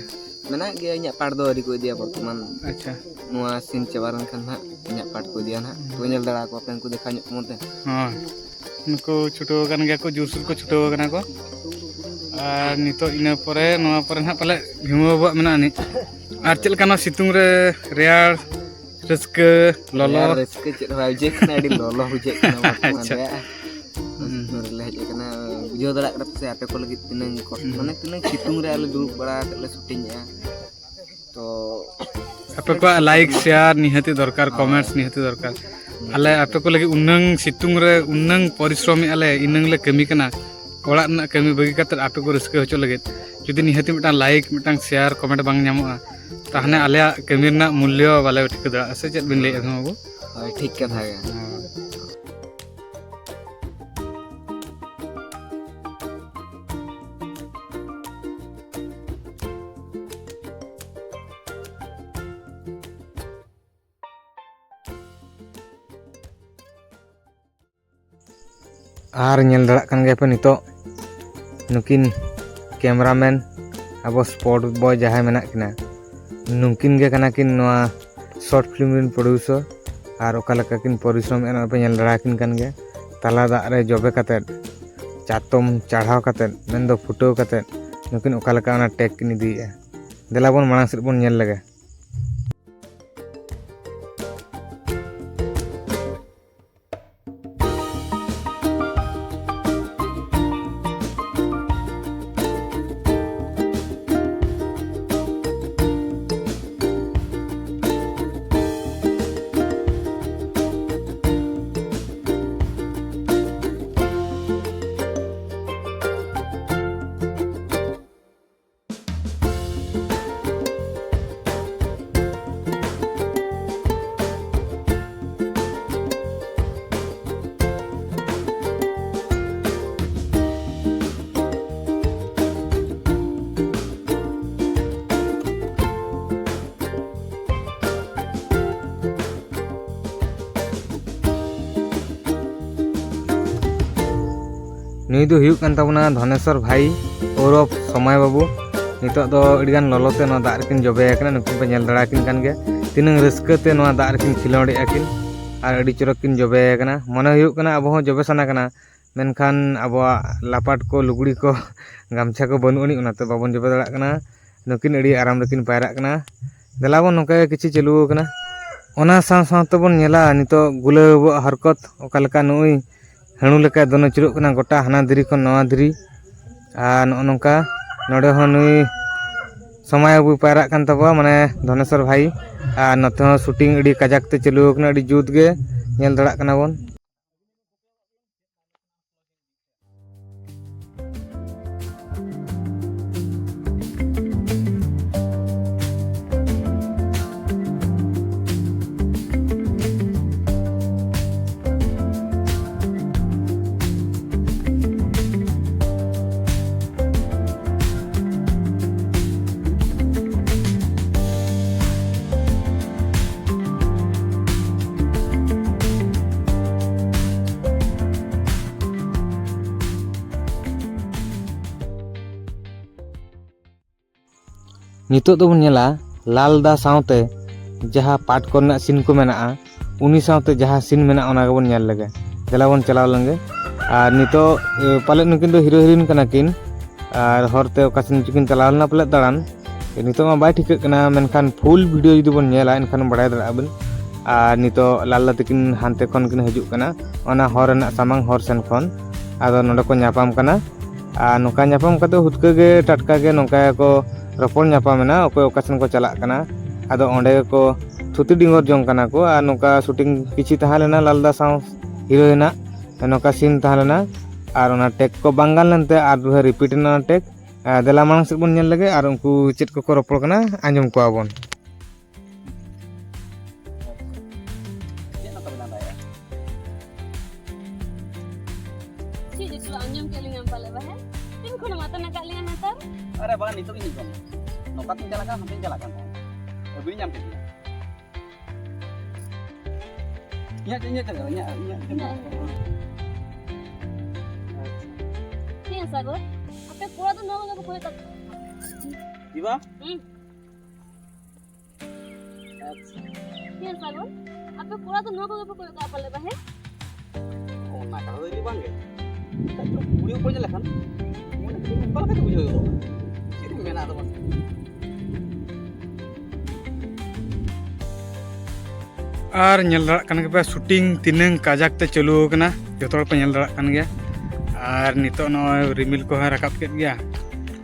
ᱢᱮᱱᱟᱜ ᱜᱮᱭᱟ, ᱤᱧᱟᱹᱜ ᱯᱟᱴ ᱫᱚ ᱟᱹᱣᱨᱤ ᱠᱚ ᱤᱫᱤᱭᱟ ᱵᱚᱨᱛᱚᱢᱟᱱ᱾ ᱟᱪᱪᱷᱟ᱾ ᱱᱚᱣᱟ ᱥᱤᱱ ᱪᱟᱵᱟ ᱞᱮᱱᱠᱷᱟᱱ ᱦᱟᱸᱜ ᱤᱧᱟᱹᱜ ᱯᱟᱴ ᱠᱚ ᱤᱫᱤᱭᱟ ᱱᱟᱦᱟᱜ᱾ ᱛᱚ, ᱧᱮᱞ ᱫᱟᱲᱮ ᱟᱠᱚᱣᱟ ᱯᱮ, ᱩᱱᱠᱩ ᱫᱮᱠᱷᱟᱣ ᱧᱚᱜ ᱠᱚᱢᱟ ᱛᱮ᱾ ᱦᱳᱭ, ᱱᱩᱠᱩ ᱪᱷᱩᱴᱟᱹᱣ ᱟᱠᱟᱱ ᱜᱮᱭᱟ ᱠᱚ, ᱡᱳᱨᱥᱳᱨ ᱠᱚ ᱪᱷᱩᱴᱟᱹᱣ ᱟᱠᱟᱱᱟ ᱠᱚ᱾ ᱟᱨ ᱱᱤᱛᱚᱜ ᱤᱱᱟᱹ ᱯᱚᱨᱮ, ᱱᱚᱣᱟ ᱯᱚᱨᱮ ᱱᱟᱦᱟᱜ ᱯᱟᱞᱮ ᱵᱷᱤᱢᱟᱹ ᱵᱟᱵᱩᱣᱟᱜ ᱢᱮᱱᱟᱜᱼᱟ ᱱᱤᱡ᱾ ᱟᱨ ᱪᱮᱫ ᱞᱮᱠᱟ ᱱᱚᱣᱟ ᱥᱤᱛᱩᱝ ᱨᱮ ᱨᱮᱭᱟᱲ, ᱨᱟᱹᱥᱠᱟᱹ, ᱞᱚᱞᱚ? ᱨᱮᱭᱟᱲ ᱨᱟᱹᱥᱠᱟᱹ ᱪᱮᱫ ᱦᱚᱸ ᱵᱟᱭ ᱵᱩᱡᱷᱟᱹᱜ ᱠᱟᱱᱟ, ᱟᱹᱰᱤ ᱞᱚᱞᱚ ᱵᱩᱡᱷᱟᱹᱜ ᱠᱟᱱᱟ ᱵᱚᱨᱛᱚᱢᱟᱱ ᱟᱪᱪᱷᱟ᱾ ᱨᱮᱭᱟᱜ᱾ ᱦᱩᱸ᱾ ᱥᱤᱛᱩᱝ ᱨᱮᱞᱮ ᱦᱮᱡ ᱟᱠᱟᱱᱟ, ᱵᱩᱡᱷᱟᱹᱣ ᱫᱟᱲᱮᱭᱟᱜ ᱠᱟᱱᱟ ᱯᱮ ᱥᱮ ᱟᱯᱮ ᱠᱚ ᱞᱟᱹᱜᱤᱫ ᱛᱤᱱᱟᱹᱝ ᱠᱚᱥᱴᱚ, ᱦᱩᱸ᱾ ᱢᱟᱱᱮ ᱛᱤᱱᱟᱹᱝ ᱥᱤᱛᱩᱝ ᱨᱮ ᱟᱞᱮ ᱫᱩᱲᱩᱵ ᱵᱟᱲᱟ ᱠᱟᱛᱮᱫ ᱞᱮ ᱥᱩᱴᱤᱝᱮᱜᱼᱟ᱾ ᱛᱚ ᱟᱯᱮ ᱠᱚᱣᱟᱜ ᱞᱟᱭᱤᱠ, ᱥᱮᱭᱟᱨ ᱱᱤᱦᱟᱹᱛᱤ ᱫᱚᱨᱠᱟᱨ, ᱦᱳᱭ᱾ ᱠᱚᱢᱮᱱᱴᱥ ᱱᱤᱦᱟᱹᱛᱤ ᱫᱚᱨᱠᱟᱨ᱾ ᱱᱤᱦᱟᱹᱛᱤ ᱟᱞᱮ ᱫᱚᱨᱠᱟᱨ᱾ ᱟᱯᱮ ᱠᱚ ᱞᱟᱹᱜᱤᱫ ᱩᱱᱟᱹᱝ ᱥᱤᱛᱩᱝ ᱨᱮ ᱩᱱᱟᱹᱝ ᱯᱚᱨᱤᱥᱨᱚᱢᱮᱜᱼᱟ ᱞᱮ, ᱤᱱᱟᱹᱝ ᱞᱮ ᱠᱟᱹᱢᱤ ᱠᱟᱱᱟ᱾ ᱚᱲᱟᱜ ᱨᱮᱱᱟᱜ ᱠᱟᱹᱢᱤ ᱵᱟᱹᱜᱤ ᱠᱟᱛᱮᱫ ᱟᱯᱮ ᱠᱚ ᱨᱟᱹᱥᱠᱟᱹ ᱦᱚᱪᱚ ᱞᱟᱹᱜᱤᱫ ᱡᱩᱫᱤ ᱱᱤᱦᱟᱹᱛᱤ ᱢᱤᱫᱴᱟᱝ ᱞᱟᱭᱤᱠ, ᱢᱤᱫᱴᱟᱝ ᱥᱮᱭᱟᱨ, ᱠᱚᱢᱮᱱᱴ ᱵᱟᱝ ᱧᱟᱢᱚᱜᱼᱟ, ᱛᱟᱦᱚᱞᱮ ᱟᱞᱮᱭᱟᱜ ᱠᱟᱹᱢᱤ ᱨᱮᱱᱟᱜ ᱢᱩᱞᱞᱚ ᱵᱟᱞᱮ ᱴᱷᱤᱠᱟᱹ ᱫᱟᱲᱮᱭᱟᱜᱼᱟ, ᱥᱮ ᱪᱮᱫ ᱵᱤᱱ ᱞᱟᱹᱭᱮᱫᱼᱟ ᱵᱷᱤᱢᱟ ᱵᱟᱹᱵᱩ? ᱦᱳᱭ, ᱴᱷᱤᱠ ᱠᱟᱛᱷᱟ ᱜᱮ᱾ ᱦᱳᱭ᱾ ᱟᱨ ᱧᱮᱞ ᱫᱟᱲᱮᱭᱟᱜ ᱠᱟᱱ ᱜᱮᱭᱟ ᱯᱮ ᱱᱤᱛᱚᱜ ᱱᱩᱠᱤᱱ cameraman, ᱟᱵᱚ spot boy ᱡᱟᱦᱟᱸᱭ ᱢᱮᱱᱟᱜ ᱠᱤᱱᱟ, ᱱᱩᱠᱤᱱ ᱜᱮ ᱠᱟᱱᱟ ᱠᱤᱱ ᱱᱚᱣᱟ short film ᱨᱤᱱ producer᱾ ᱟᱨ ᱚᱠᱟ ᱞᱮᱠᱟ ᱠᱤᱱ ᱯᱚᱨᱤᱥᱨᱚᱢᱮᱫᱼᱟ, ᱱᱚᱣᱟ ᱯᱮ ᱧᱮᱞ ᱫᱟᱲᱮᱭᱟᱠᱤᱱ ᱠᱟᱱ ᱜᱮᱭᱟ᱾ ᱛᱟᱞᱟ ᱫᱟᱜ ᱨᱮ ᱡᱚᱵᱮ ᱠᱟᱛᱮᱫ, ᱪᱟᱛᱚᱢ ᱪᱟᱲᱦᱟᱣ ᱠᱟᱛᱮᱫ, ᱢᱮᱱᱫᱚ ᱯᱷᱩᱴᱟᱹᱣ ᱠᱟᱛᱮᱫ, ᱱᱩᱠᱤᱱ ᱚᱠᱟ ᱞᱮᱠᱟ ᱚᱱᱟ take ᱠᱤᱱ ᱤᱫᱤᱭᱮᱫᱼᱟ᱾ ᱫᱮᱞᱟ ᱵᱚᱱ ᱢᱟᱲᱟᱝ ᱥᱮᱫ ᱵᱚᱱ ᱧᱮᱞ ᱞᱮᱜᱮ᱾ ᱱᱩᱭ ᱫᱚ ᱦᱩᱭᱩᱜ ᱠᱟᱱ ᱛᱟᱵᱚᱱᱟ ᱫᱷᱚᱱᱮᱥᱣᱚᱨ ᱵᱷᱟᱭ, ᱳᱨᱚᱯ ᱥᱚᱢᱟᱭ ᱵᱟᱹᱵᱩ᱾ ᱱᱤᱛᱚᱜ ᱫᱚ ᱟᱹᱰᱤᱜᱟᱱ ᱞᱚᱞᱚ ᱛᱮ ᱱᱚᱣᱟ ᱫᱟᱜ ᱨᱮᱠᱤᱱ ᱡᱚᱵᱮ ᱟᱠᱟᱱᱟ᱾ ᱱᱩᱠᱤᱱ ᱯᱮ ᱧᱮᱞ ᱫᱟᱲᱮ ᱟᱹᱠᱤᱱ ᱠᱟᱱ ᱜᱮᱭᱟ, ᱛᱤᱱᱟᱹᱝ ᱨᱟᱹᱥᱠᱟᱹ ᱛᱮ ᱱᱚᱣᱟ ᱫᱟᱜ ᱨᱮᱠᱤᱱ ᱠᱷᱮᱞᱳᱰᱮᱜᱼᱟ ᱠᱤᱱ᱾ ᱟᱨ ᱟᱹᱰᱤ ᱪᱚᱨᱚᱠ ᱠᱤᱱ ᱡᱚᱵᱮ ᱟᱠᱟᱱᱟ᱾ ᱢᱚᱱᱮ ᱦᱩᱭᱩᱜ ᱠᱟᱱᱟ ᱟᱵᱚ ᱦᱚᱸ ᱡᱚᱵᱮ ᱥᱟᱱᱟ ᱠᱟᱱᱟ, ᱢᱮᱱᱠᱷᱟᱱ ᱟᱵᱚᱣᱟᱜ ᱞᱟᱯᱟᱴ ᱠᱚ, ᱞᱩᱜᱽᱲᱤ ᱠᱚ, ᱜᱟᱢᱪᱷᱟ ᱠᱚ ᱵᱟᱹᱱᱩᱜ ᱟᱹᱱᱤᱡ, ᱚᱱᱟᱛᱮ ᱵᱟᱵᱚᱱ ᱡᱚᱵᱮ ᱫᱟᱲᱮᱭᱟᱜ ᱠᱟᱱᱟ᱾ ᱱᱩᱠᱤᱱ ᱟᱹᱰᱤ ᱟᱨᱟᱢ ᱨᱮᱠᱤᱱ ᱯᱟᱭᱨᱟᱜ ᱠᱟᱱᱟ᱾ ᱫᱮᱞᱟ ᱵᱚᱱ, ᱱᱚᱝᱠᱟ ᱜᱮ ᱠᱤᱪᱷᱩ ᱪᱟᱹᱞᱩ ᱟᱠᱟᱱᱟ᱾ ᱚᱱᱟ ᱥᱟᱶ ᱥᱟᱶ ᱛᱮᱵᱚᱱ ᱧᱮᱞᱟ ᱱᱤᱛᱚᱜ ᱜᱩᱞᱟᱹᱣ ᱵᱚᱦᱚᱜ ᱦᱚᱨᱠᱚᱛ ᱚᱠᱟ ᱞᱮᱠᱟ ᱱᱩᱭ ᱦᱟᱹᱬᱩ ᱞᱮᱠᱟᱭ ᱫᱚᱱ ᱟᱹᱪᱩᱨᱚᱜ ᱠᱟᱱᱟ, ᱜᱚᱴᱟ ᱦᱟᱱᱟ ᱫᱷᱤᱨᱤ ᱠᱷᱚᱱ ᱱᱚᱣᱟ ᱫᱷᱤᱨᱤ᱾ ᱟᱨ ᱱᱚᱜᱼᱚ ᱱᱚᱝᱠᱟ ᱱᱚᱰᱮ ᱦᱚᱸ ᱱᱩᱭ ᱥᱚᱢᱟᱭ ᱵᱟᱹᱵᱩᱭ ᱯᱟᱭᱨᱟᱜ ᱠᱟᱱ ᱛᱟᱵᱚᱣᱟ, ᱢᱟᱱᱮ ᱫᱷᱚᱱᱮᱥᱚᱨ ᱵᱷᱟᱭ᱾ ᱟᱨ ᱱᱚᱛᱮ ᱦᱚᱸ ᱥᱩᱴᱤᱝ ᱟᱹᱰᱤ ᱠᱟᱡᱟᱠ ᱛᱮ ᱪᱟᱹᱞᱩ ᱟᱠᱟᱱᱟ, ᱟᱹᱰᱤ ᱡᱩᱛ ᱜᱮ ᱧᱮᱞ ᱫᱟᱲᱮᱭᱟᱜ ᱠᱟᱱᱟ ᱵᱚᱱ᱾ ᱱᱤᱛᱚᱜ ᱫᱚᱵᱚᱱ ᱧᱮᱞᱟ ᱞᱟᱞ ᱫᱟ ᱥᱟᱶᱛᱮ ᱡᱟᱦᱟᱸ ᱯᱟᱴ ᱠᱚᱨᱮᱱᱟᱜ ᱥᱤᱱ ᱠᱚ ᱢᱮᱱᱟᱜᱼᱟ, ᱩᱱᱤ ᱥᱟᱶᱛᱮ ᱡᱟᱦᱟᱸ ᱥᱤᱱ ᱢᱮᱱᱟᱜᱼᱟ, ᱚᱱᱟ ᱜᱮᱵᱚᱱ ᱧᱮᱞ ᱞᱮᱜᱮ᱾ ᱫᱮᱞᱟ ᱵᱚᱱ ᱪᱟᱞᱟᱣ ᱞᱮᱱᱜᱮ᱾ ᱟᱨ ᱱᱤᱛᱚᱜ, ᱮ, ᱯᱟᱞᱮᱫ ᱱᱩᱠᱤᱱ ᱫᱚ ᱦᱤᱨᱳ ᱦᱤᱨᱳᱭᱤᱱ ᱠᱟᱱᱟ ᱠᱤᱱ᱾ ᱟᱨ ᱦᱚᱨᱛᱮ ᱚᱠᱟ ᱥᱮᱱ ᱪᱚᱠᱤᱱ ᱪᱟᱞᱟᱣ ᱞᱮᱱᱟ ᱯᱟᱞᱮᱫ ᱫᱟᱬᱟᱱ᱾ ᱱᱤᱛᱚᱜ ᱢᱟ ᱵᱟᱭ ᱴᱷᱤᱠᱟᱹᱜ ᱠᱟᱱᱟ, ᱢᱮᱱᱠᱷᱟᱱ ᱯᱷᱩᱞ ᱵᱷᱤᱰᱤᱭᱳ ᱡᱩᱫᱤ ᱵᱚᱱ ᱧᱮᱞᱟ, ᱮᱱᱠᱷᱟᱱ ᱵᱟᱲᱟᱭ ᱫᱟᱲᱮᱭᱟᱜᱼᱟ ᱵᱚᱱ᱾ ᱟᱨ ᱱᱤᱛᱚᱜ ᱞᱟᱞ ᱫᱟ ᱛᱟᱹᱠᱤᱱ ᱦᱟᱱᱛᱮ ᱠᱷᱚᱱ ᱠᱤᱱ ᱦᱤᱡᱩᱜ ᱠᱟᱱᱟ, ᱚᱱᱟ ᱦᱚᱨ ᱨᱮᱱᱟᱜ ᱥᱟᱢᱟᱝ ᱦᱚᱨ ᱥᱮᱱ ᱠᱷᱚᱱ᱾ ᱟᱫᱚ ᱱᱚᱰᱮ ᱠᱚ ᱧᱟᱯᱟᱢ ᱠᱟᱱᱟ᱾ ᱟᱨ ᱱᱚᱝᱠᱟ ᱧᱟᱯᱟᱢ ᱠᱟᱛᱮ ᱦᱩᱫᱠᱟᱹ ᱜᱮ ᱴᱟᱴᱠᱟ ᱜᱮ ᱱᱚᱝᱠᱟ ᱜᱮᱠᱚ ᱨᱚᱯᱚᱲ ᱧᱟᱯᱟᱢ ᱮᱱᱟ, ᱚᱠᱚᱭ ᱚᱠᱟ ᱥᱮᱱ ᱠᱚ ᱪᱟᱞᱟᱜ ᱠᱟᱱᱟ᱾ ᱟᱫᱚ ᱚᱸᱰᱮ ᱜᱮᱠᱚ ᱛᱷᱩᱛᱤ ᱰᱤᱸᱜᱚᱨ ᱡᱚᱝ ᱠᱟᱱᱟ ᱠᱚ᱾ ᱟᱨ ᱱᱚᱝᱠᱟ ᱥᱩᱴᱤᱝ ᱠᱤᱪᱷᱤ ᱛᱟᱦᱮᱸ ᱞᱮᱱᱟ ᱞᱟᱞ ᱫᱟ ᱥᱟᱶ ᱦᱤᱨᱳᱭᱤᱱᱟᱜ, ᱱᱚᱝᱠᱟ ᱥᱤᱱ ᱛᱟᱦᱮᱸ ᱞᱮᱱᱟ᱾ ᱟᱨ ᱚᱱᱟ ᱴᱮᱠ ᱠᱚ ᱵᱟᱝ ᱜᱟᱱ ᱞᱮᱱᱛᱮ ᱟᱨ ᱫᱚᱲᱦᱟ ᱨᱤᱯᱤᱴ ᱮᱱᱟ ᱚᱱᱟ ᱴᱮᱠ᱾ ᱟᱨ ᱫᱮᱞᱟ ᱢᱟᱲᱟᱝ ᱥᱮᱫ ᱵᱚᱱ ᱧᱮᱞ ᱞᱮᱜᱮ ᱟᱨ ᱩᱱᱠᱩ ᱪᱮᱫ ᱠᱚᱠᱚ ᱨᱚᱯᱚᱲ ᱠᱟᱱᱟ, ᱟᱸᱡᱚᱢ ᱠᱚᱣᱟ ᱵᱚᱱ᱾ ᱪᱮᱫ ᱱᱚᱝᱠᱟ ᱵᱮᱱ ᱞᱟᱸᱫᱟᱭᱮᱫᱼᱟ? ᱪᱮᱫ ᱡᱚᱪᱚ ᱟᱸᱡᱚᱢ ᱠᱮᱫ ᱞᱤᱧᱟᱢ ᱯᱟᱞᱮ ᱵᱟ, ᱦᱮᱸ? ᱛᱤᱱ ᱠᱷᱚᱱᱮᱢ ᱟᱛᱟᱝ ᱟᱠᱟᱫ ᱞᱤᱧᱟ ᱱᱮᱛᱟᱨ? ᱟᱨᱮ ᱵᱟᱝ, ᱱᱤᱛᱚᱜ ᱜᱤᱧ ᱟᱸᱡᱚᱢ ᱮᱫᱟ᱾ ᱱᱚᱝᱠᱟ ᱛᱤᱧ ᱪᱟᱞᱟᱜ ᱠᱟᱱ, ᱦᱟᱱᱛᱮᱧ ᱪᱟᱞᱟᱜ ᱠᱟᱱ ᱛᱟᱦᱮᱸᱫ᱾ ᱟᱹᱵᱤᱱ ᱧᱟᱢ ᱠᱮᱫ ᱵᱤᱱᱟ᱾ ᱤᱧᱟᱹᱜ, ᱤᱧᱟᱹᱜ ᱪᱮᱫ ᱞᱮᱠᱟ? ᱤᱧᱟᱹᱜ, ᱤᱧᱟᱹᱜ ᱪᱮᱫ ᱞᱮᱠᱟ? ᱤᱧᱟᱹᱜ᱾ ᱟᱪᱪᱷᱟ᱾ ᱦᱮᱸ ᱥᱟᱜᱚᱨ, ᱟᱯᱮ ᱠᱚᱲᱟ ᱫᱚ ᱱᱚᱣᱟ ᱠᱚᱜᱮ ᱯᱮ ᱠᱚᱭᱚᱜ ᱠᱟᱜ᱾ ᱤᱵᱟ? ᱦᱩᱸ᱾ ᱟᱪᱪᱷᱟ᱾ ᱦᱮᱸ ᱥᱟᱜᱚᱨ, ᱟᱯᱮ ᱠᱚᱲᱟ ᱫᱚ ᱱᱚᱣᱟ ᱠᱚᱜᱮ ᱯᱮ ᱠᱚᱭᱚᱜ ᱠᱟᱜᱼᱟ ᱯᱟᱞᱮ ᱵᱟ, ᱦᱮᱸ? ᱚᱱᱟ ᱠᱟᱛᱷᱟ ᱫᱚ ᱤᱧ ᱫᱚ ᱵᱟᱝ ᱜᱮ᱾ ᱮᱴᱟᱜ ᱠᱩᱲᱤ ᱠᱚ ᱧᱮᱞ ᱞᱮᱠᱷᱟᱱ ᱢᱚᱱᱮ ᱠᱟᱹᱴᱤᱡ ᱚᱠᱟ ᱞᱮᱠᱟ ᱪᱚ ᱵᱩᱡᱷᱟᱹᱣ ᱜᱚᱫᱚᱜᱼᱟ᱾ ᱪᱮᱫ ᱮᱢ ᱢᱮᱱᱟ ᱟᱫᱚ ᱢᱟᱥᱮ? ᱟᱨ ᱧᱮᱞ ᱫᱟᱲᱮᱭᱟᱜ ᱠᱟᱱ ᱜᱮᱯᱮ, ᱥᱩᱴᱤᱝ ᱛᱤᱱᱟᱹᱝ ᱠᱟᱡᱟᱠ ᱛᱮ ᱪᱟᱹᱞᱩ ᱟᱠᱟᱱᱟ, ᱡᱚᱛᱚ ᱦᱚᱲ ᱯᱮ ᱧᱮᱞ ᱫᱟᱲᱮᱭᱟᱜ ᱠᱟᱱ ᱜᱮᱭᱟ᱾ ᱟᱨ ᱱᱤᱛᱚᱜ ᱱᱚᱜᱼᱚᱭ ᱨᱤᱢᱤᱞ ᱠᱚᱦᱚᱸ ᱨᱟᱠᱟᱵ ᱠᱮᱫ ᱜᱮᱭᱟ,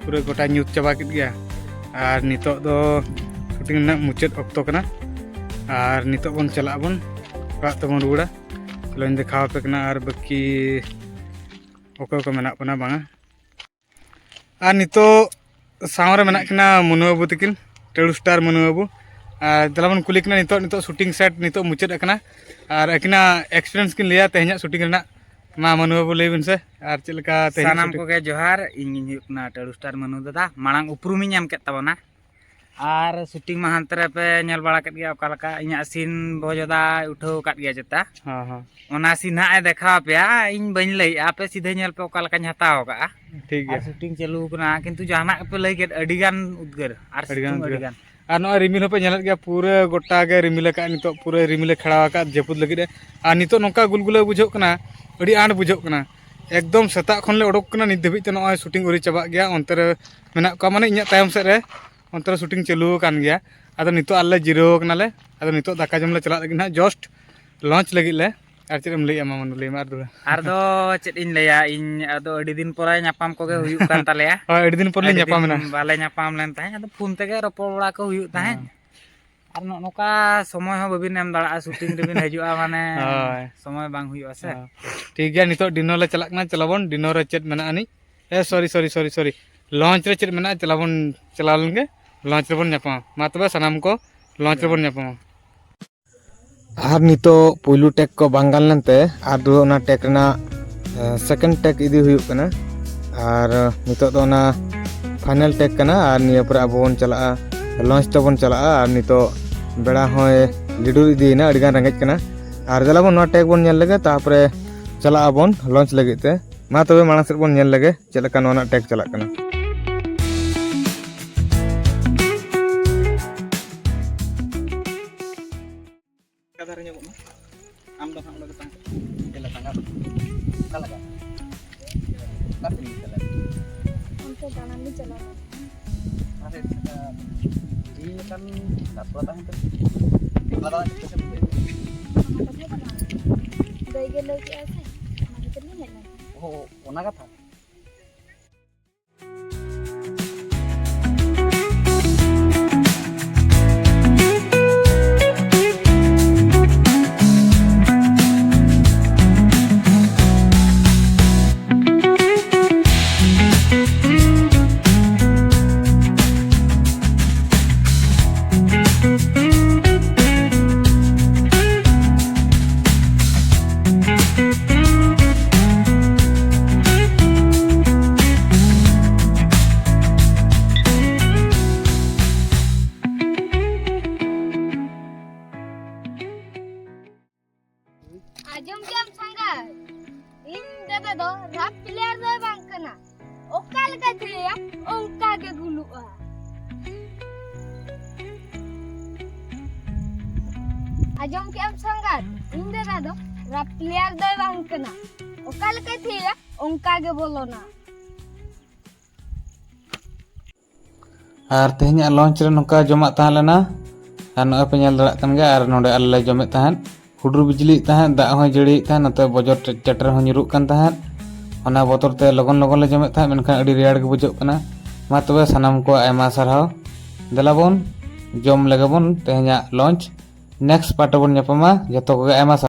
ᱯᱩᱨᱟᱹ ᱜᱚᱴᱟ ᱧᱩᱛ ᱪᱟᱵᱟ ᱠᱮᱫ ᱜᱮᱭᱟ᱾ ᱟᱨ ᱱᱤᱛᱚᱜ ᱫᱚ ᱥᱩᱴᱤᱝ ᱨᱮᱱᱟᱜ ᱢᱩᱪᱟᱹᱫ ᱚᱠᱛᱚ ᱠᱟᱱᱟ᱾ ᱟᱨ ᱱᱤᱛᱚᱜ ᱵᱚᱱ ᱪᱟᱞᱟᱜ ᱟᱵᱚᱱ, ᱚᱲᱟᱜ ᱛᱮᱵᱚᱱ ᱨᱩᱣᱟᱹᱲᱟ᱾ ᱪᱚᱞᱚᱧ ᱫᱮᱠᱷᱟᱣ ᱟᱯᱮ ᱠᱟᱱᱟ ᱟᱨ ᱵᱟᱹᱠᱤ ᱚᱠᱚᱭ ᱠᱚ ᱢᱮᱱᱟᱜ ᱵᱚᱱᱟ ᱵᱟᱝᱟ᱾ ᱟᱨ ᱱᱤᱛᱚᱜ ᱥᱟᱶ ᱨᱮ ᱢᱮᱱᱟᱜ ᱠᱤᱱᱟ ᱢᱟᱹᱱᱩ ᱵᱟᱹᱵᱩ ᱛᱟᱹᱠᱤᱱ, ᱴᱟᱹᱲᱩ ᱥᱴᱟᱨ ᱢᱟᱹᱱᱩ ᱵᱟᱹᱵᱩ᱾ ᱟᱨ ᱫᱮᱞᱟ ᱵᱚᱱ ᱠᱩᱞᱤ ᱠᱤᱱᱟ ᱱᱤᱛᱚᱜ, ᱱᱤᱛᱚᱜ ᱥᱩᱴᱤᱝ ᱥᱮᱴ ᱱᱤᱛᱚᱜ ᱢᱩᱪᱟᱹᱫ ᱟᱠᱟᱱᱟ᱾ ᱟᱨ ᱟᱹᱠᱤᱱᱟᱜ ᱮᱠᱥᱯᱤᱨᱤᱭᱮᱱᱥ ᱠᱤᱱ ᱞᱟᱹᱭᱟ ᱛᱮᱦᱮᱧᱟᱜ ᱥᱩᱴᱤᱝ ᱨᱮᱱᱟᱜ᱾ ᱢᱟ ᱢᱟᱹᱱᱩ ᱵᱟᱹᱵᱩ ᱞᱟᱹᱭ ᱵᱤᱱ ᱥᱮ, ᱟᱨ ᱪᱮᱫ ᱞᱮᱠᱟ ᱛᱮᱦᱮᱧᱟᱜ ᱥᱟᱱᱟᱢ ᱥᱩᱴᱤᱝ? ᱠᱚᱜᱮ ᱡᱚᱦᱟᱨ, ᱤᱧ ᱜᱤᱧ ᱦᱩᱭᱩᱜ ᱠᱟᱱᱟ ᱴᱟᱹᱲᱩ ᱥᱴᱟᱨ ᱢᱟᱹᱱᱩ ᱫᱟᱫᱟ᱾ ᱢᱟᱲᱟᱝ ᱩᱯᱨᱩᱢᱤᱧ ᱧᱟᱢ ᱠᱮᱫ ᱛᱟᱵᱚᱱᱟ᱾ ᱟᱨ ᱥᱩᱴᱤᱝ ᱢᱟ ᱦᱟᱱᱛᱮ ᱨᱮᱯᱮ ᱧᱮᱞ ᱵᱟᱲᱟ ᱠᱮᱫ ᱜᱮᱭᱟ, ᱚᱠᱟ ᱞᱮᱠᱟ ᱤᱧᱟᱹᱜ ᱥᱤᱱ ᱵᱷᱚᱡᱚᱫᱟᱭ ᱩᱴᱷᱟᱹᱣ ᱟᱠᱟᱫ ᱜᱮᱭᱟ ᱪᱮᱛᱟ᱾ ᱦᱮᱸ, ᱦᱮᱸ᱾ ᱚᱱᱟ ᱥᱤᱱ ᱦᱟᱸᱜ ᱮ ᱫᱮᱠᱷᱟᱣ ᱟᱯᱮᱭᱟ, ᱤᱧ ᱵᱟᱹᱧ ᱞᱟᱹᱭᱮᱜᱼᱟ, ᱟᱯᱮ ᱥᱤᱫᱷᱟᱹ ᱧᱮᱞ ᱯᱮ ᱚᱠᱟ ᱞᱮᱠᱟᱧ ᱦᱟᱛᱟᱣ ᱟᱠᱟᱫᱼᱟ᱾ ᱴᱷᱤᱠ ᱟᱨ ᱜᱮᱭᱟ᱾ ᱥᱩᱴᱤᱝ ᱪᱟᱹᱞᱩ ᱟᱠᱟᱱᱟ, ᱠᱤᱱᱛᱩ ᱡᱟᱦᱟᱱᱟᱜ ᱜᱮᱯᱮ ᱞᱟᱹᱭ ᱠᱮᱫ, ᱟᱹᱰᱤ ᱜᱟᱱ ᱩᱫᱽᱜᱟᱹᱨ ᱟᱨ ᱟᱹᱰᱤ ᱜᱟᱱ ᱥᱤᱛᱩᱝ ᱟᱹᱰᱤ ᱩᱫᱽᱜᱟᱹᱨ᱾ ᱜᱟᱱ᱾ ᱟᱨ ᱱᱚᱜᱼᱚᱭ ᱨᱤᱢᱤᱞ ᱦᱚᱸᱯᱮ ᱧᱮᱞᱮᱫ ᱜᱮᱭᱟ, ᱯᱩᱨᱟᱹ ᱜᱚᱴᱟ ᱜᱮ ᱨᱤᱢᱤᱞ ᱟᱠᱟᱫ, ᱱᱤᱛᱚᱜ ᱯᱩᱨᱟᱹ ᱨᱤᱢᱤᱞᱮ ᱠᱷᱮᱲᱟᱣ ᱟᱠᱟᱫ ᱡᱟᱹᱯᱩᱫ ᱞᱟᱹᱜᱤᱫ ᱮ᱾ ᱟᱨ ᱱᱤᱛᱚᱜ ᱱᱚᱝᱠᱟ ᱜᱩᱞᱜᱩᱞᱟᱹ ᱵᱩᱡᱷᱟᱹᱜ ᱠᱟᱱᱟ, ᱟᱹᱰᱤ ᱟᱸᱴ ᱵᱩᱡᱷᱟᱹᱜ ᱠᱟᱱᱟ᱾ ᱮᱠᱫᱚᱢ ᱥᱮᱛᱟᱜ ᱠᱷᱚᱱ ᱞᱮ ᱩᱰᱩᱠ ᱠᱟᱱᱟ, ᱱᱤᱛ ᱫᱷᱟᱹᱵᱤᱡ ᱛᱮ ᱱᱚᱜᱼᱚᱭ ᱥᱩᱴᱤᱝ ᱟᱹᱣᱨᱤ ᱪᱟᱵᱟᱜ ᱜᱮᱭᱟ᱾ ᱚᱱᱛᱮ ᱨᱮ ᱢᱮᱱᱟᱜ ᱠᱚᱣᱟ, ᱢᱟᱱᱮ ᱤᱧᱟᱹᱜ ᱛᱟᱭᱚᱢ ᱥᱮᱫ ᱨᱮ, ᱚᱱᱛᱮ ᱨᱮ ᱥᱩᱴᱤᱝ ᱪᱟᱹᱞᱩ ᱟᱠᱟᱱ ᱜᱮᱭᱟ᱾ ᱟᱫᱚ ᱱᱤᱛᱚᱜ ᱟᱞᱮ ᱡᱤᱨᱟᱹᱣ ᱠᱟᱱᱟᱞᱮ᱾ ᱟᱫᱚ ᱱᱤᱛᱚᱜ ᱫᱟᱠᱟ ᱡᱚᱢ ᱞᱮ ᱪᱟᱞᱟᱜ ᱞᱟᱹᱜᱤᱫ ᱦᱟᱸᱜ, ᱡᱟᱥᱴ ᱞᱚᱧᱪ ᱞᱟᱹᱜᱤᱫ ᱞᱮ᱾ ᱟᱨ ᱪᱮᱫ ᱮᱢ ᱞᱟᱹᱭᱟ, ᱢᱟ ᱢᱟᱱᱩ, ᱞᱟᱹᱭ ᱢᱮ ᱟᱨ ᱫᱚ᱾ ᱟᱨ ᱫᱚ ᱪᱮᱫ ᱤᱧ ᱞᱟᱹᱭᱟ, ᱤᱧ ᱟᱫᱚ ᱟᱹᱰᱤ ᱫᱤᱱ ᱯᱚᱨᱮ ᱧᱟᱯᱟᱢ ᱠᱚᱜᱮ ᱦᱩᱭᱩᱜ ᱠᱟᱱ ᱛᱟᱞᱮᱭᱟ᱾ ᱦᱳᱭ, ᱟᱹᱰᱤ ᱫᱤᱱ ᱯᱚᱨ ᱞᱮ ᱟᱹᱰᱤ ᱧᱟᱯᱟᱢ ᱫᱤᱱ ᱮᱱᱟ᱾ ᱵᱟᱞᱮ ᱧᱟᱯᱟᱢ ᱞᱮᱱ ᱛᱟᱦᱮᱸᱫ, ᱟᱫᱚ ᱯᱷᱳᱱ ᱛᱮᱜᱮ ᱨᱚᱯᱚᱲ ᱵᱟᱲᱟ ᱠᱚ ᱦᱩᱭᱩᱜ ᱛᱟᱦᱮᱸᱫ᱾ ᱦᱮᱸ᱾ ᱟᱨ ᱱᱚᱜᱼᱚ ᱱᱚᱝᱠᱟ ᱥᱚᱢᱚᱭ ᱦᱚᱸ ᱵᱟᱹᱵᱤᱱ ᱮᱢ ᱫᱟᱲᱮᱭᱟᱜᱼᱟ, ᱥᱩᱴᱤᱝ ᱨᱮᱵᱤᱱ ᱦᱤᱡᱩᱜᱼᱟ, ᱢᱟᱱᱮ ᱦᱳᱭ᱾ ᱥᱚᱢᱚᱭ ᱵᱟᱝ ᱦᱩᱭᱩᱜᱼᱟ ᱥᱮ᱾ ᱦᱳᱭ᱾ ᱴᱷᱤᱠ ᱜᱮᱭᱟ, ᱱᱤᱛᱚᱜ ᱰᱤᱱᱟᱨ ᱞᱮ ᱪᱟᱞᱟᱜ ᱠᱟᱱᱟ, ᱪᱟᱞᱟᱣ ᱵᱚᱱ ᱰᱤᱱᱟᱨ ᱨᱮ ᱪᱮᱫ ᱢᱮᱱᱟᱜᱼᱟ ᱟᱹᱱᱤᱡ᱾ ᱮ, ᱥᱚᱨᱤ, ᱥᱚᱨᱤ, ᱥᱚᱨᱤ, ᱥᱚᱨᱤ, ᱞᱚᱧᱪ ᱨᱮ ᱪᱮᱫ ᱢᱮᱱᱟᱜᱼᱟ, ᱪᱟᱞᱟᱣ ᱵᱚᱱ, ᱪᱟᱞᱟᱣ ᱞᱮᱱ ᱜᱮ, ᱞᱚᱧᱪ ᱨᱮᱵᱚᱱ ᱧᱟᱯᱟᱢᱟ᱾ ᱢᱟ ᱛᱚᱵᱮ ᱥᱟᱱᱟᱢ ᱠᱚ ᱞᱚᱧᱪ ᱨᱮᱵᱚᱱ ᱧᱟᱯᱟᱢᱟ᱾ ᱟᱨ ᱱᱤᱛᱚᱜ ᱯᱩᱭᱞᱩ ᱴᱮᱠ ᱠᱚ ᱵᱟᱝ ᱜᱟᱱ ᱞᱮᱱᱛᱮ, ᱟᱨ ᱫᱩ ᱚᱱᱟ ᱴᱮᱠ ᱨᱮᱱᱟᱜ, ᱮ, ᱥᱮᱠᱮᱱᱰ ᱴᱮᱠ ᱤᱫᱤ ᱦᱩᱭᱩᱜ ᱠᱟᱱᱟ᱾ ᱟᱨ ᱱᱤᱛᱚᱜ ᱫᱚ ᱚᱱᱟ ᱯᱷᱟᱭᱱᱟᱞ ᱴᱮᱠ ᱠᱟᱱᱟ, ᱟᱨ ᱱᱤᱭᱟᱹ ᱯᱚᱨᱮ ᱟᱵᱚ ᱵᱚᱱ ᱪᱟᱞᱟᱜᱼᱟ, ᱞᱚᱧᱪ ᱛᱮᱵᱚᱱ ᱪᱟᱞᱟᱜᱼᱟ᱾ ᱟᱨ ᱱᱤᱛᱚᱜ ᱵᱮᱲᱟ ᱦᱚᱸᱭ ᱞᱤᱰᱩᱨ ᱤᱫᱤᱭᱮᱱᱟ, ᱟᱹᱰᱤ ᱜᱟᱱ ᱨᱮᱸᱜᱮᱡ ᱠᱟᱱᱟ᱾ ᱟᱨ ᱫᱮᱞᱟ ᱵᱚᱱ ᱱᱚᱣᱟ ᱴᱮᱠ ᱵᱚᱱ ᱧᱮᱞ ᱞᱮᱜᱮ, ᱛᱟᱨᱯᱚᱨᱮ ᱪᱟᱞᱟᱜ ᱟᱵᱚᱱ ᱞᱚᱧᱪ ᱞᱟᱹᱜᱤᱫ ᱛᱮ᱾ ᱢᱟ ᱛᱚᱵᱮ ᱢᱟᱲᱟᱝ ᱥᱮᱫ ᱵᱚᱱ ᱧᱮᱞ ᱞᱮᱜᱮ ᱪᱮᱫ ᱞᱮᱠᱟ ᱱᱚᱣᱟ ᱨᱮᱱᱟᱜ ᱴᱮᱠ ᱪᱟᱞᱟᱜ ᱠᱟᱱᱟ᱾ ᱚᱠᱟ ᱫᱷᱟᱨᱮ ᱧᱚᱜᱚᱜ ᱢᱮ᱾ ᱟᱢ ᱫᱚ ᱦᱟᱸᱜ ᱚᱸᱰᱮ ᱜᱮ ᱛᱟᱦᱮᱸ ᱠᱚᱜ ᱢᱮ᱾ ᱪᱮᱫ ᱞᱮᱠᱟ ᱜᱟᱱᱚᱜ? ᱚᱠᱟ ᱞᱮᱠᱟ? ᱚᱠᱟ ᱥᱮᱫ ᱤᱧ ᱪᱟᱞᱟᱜᱼᱟ? ᱚᱱᱛᱮ ᱫᱟᱬᱟᱱ ᱞᱮ ᱪᱟᱞᱟᱣ ᱞᱮᱱᱟ᱾ ᱟᱨᱮ, ᱤᱧ ᱞᱮᱠᱟᱱ ᱜᱟᱛᱮ ᱛᱟᱦᱮᱸ ᱠᱟᱱᱟ᱾ ᱮᱠᱞᱟ ᱫᱟᱬᱟᱱ ᱪᱮᱫ ᱞᱮᱠᱟᱢ ᱵᱩᱡᱷᱟᱹᱣᱟ? ᱚᱱᱟ ᱠᱟᱛᱷᱟ ᱫᱚ ᱵᱟᱝ᱾ ᱫᱟᱹᱭ ᱜᱮ ᱞᱟᱹᱭ ᱠᱮᱜᱼᱟᱭ ᱥᱮ, ᱚᱱᱟ ᱠᱷᱟᱹᱛᱤᱨ ᱞᱤᱧ ᱦᱮᱡ ᱞᱮᱱᱟ᱾ ᱚ, ᱚᱱᱟ ᱠᱟᱛᱷᱟ᱾ ᱟᱸᱡᱚᱢ ᱠᱮᱜ ᱟᱢ ᱥᱟᱸᱜᱟᱛ? ᱤᱧ ᱫᱟᱫᱟ ᱫᱚ ᱨᱟᱯ ᱯᱞᱮᱭᱟᱨ ᱫᱚᱭ ᱵᱟᱝ ᱠᱟᱱᱟ᱾ ᱚᱠᱟ ᱞᱮᱠᱟᱭ ᱛᱷᱤᱭᱟ, ᱚᱱᱠᱟ ᱜᱮ ᱵᱚᱞᱚᱱᱟ᱾ ᱟᱨ ᱛᱮᱦᱮᱧᱟᱜ ᱞᱚᱧᱪ ᱨᱮ ᱱᱚᱝᱠᱟ ᱡᱚᱢᱟᱜ ᱛᱟᱦᱮᱸ ᱞᱮᱱᱟ᱾ ᱟᱨ ᱱᱚᱜᱼᱚᱭ ᱯᱮ ᱧᱮᱞ ᱫᱟᱲᱮᱭᱟᱜ ᱠᱟᱱ ᱜᱮᱭᱟ, ᱟᱨ ᱱᱚᱰᱮ ᱟᱞᱮ ᱞᱮ ᱡᱚᱢᱮᱫ ᱛᱟᱦᱮᱸᱫ᱾ ᱦᱩᱰᱩᱨ ᱵᱤᱡᱽᱞᱤᱭᱮᱫ ᱛᱟᱦᱮᱸᱫ, ᱫᱟᱜ ᱦᱚᱸᱭ ᱡᱟᱹᱲᱤᱭᱮᱫ ᱛᱟᱦᱮᱸᱫ, ᱱᱚᱛᱮ ᱵᱚᱡᱚᱨ ᱪᱮ-, ᱪᱮᱴᱮᱨ ᱦᱚᱸ ᱧᱩᱨᱩᱜ ᱠᱟᱱ ᱛᱟᱦᱮᱸᱫ᱾ ᱚᱱᱟ ᱵᱚᱛᱚᱨ ᱛᱮ ᱞᱚᱜᱚᱱ ᱞᱚᱜᱚᱱ ᱞᱮ ᱡᱚᱢᱮᱫ ᱛᱟᱦᱮᱸᱫ, ᱢᱮᱱᱠᱷᱟᱱ ᱟᱹᱰᱤ ᱨᱮᱭᱟᱲ ᱜᱮ ᱵᱩᱡᱷᱟᱹᱜ ᱠᱟᱱᱟ᱾ ᱢᱟ ᱛᱚᱵᱮ ᱥᱟᱱᱟᱢ ᱠᱚ ᱟᱭᱢᱟ ᱥᱟᱨᱦᱟᱣ᱾ ᱫᱮᱞᱟ ᱵᱚᱱ ᱡᱚᱢ ᱞᱮᱜᱮ ᱵᱚᱱ ᱛᱮᱦᱮᱧᱟᱜ ᱞᱚᱧᱪ᱾ ᱱᱮᱠᱥᱴ ᱯᱟᱨᱴ ᱨᱮᱵᱚᱱ ᱧᱟᱯᱟᱢᱟ᱾ ᱡᱚᱛᱚ ᱠᱚᱜᱮ ᱟᱭᱢᱟ ᱥᱟᱨᱦᱟᱣ᱾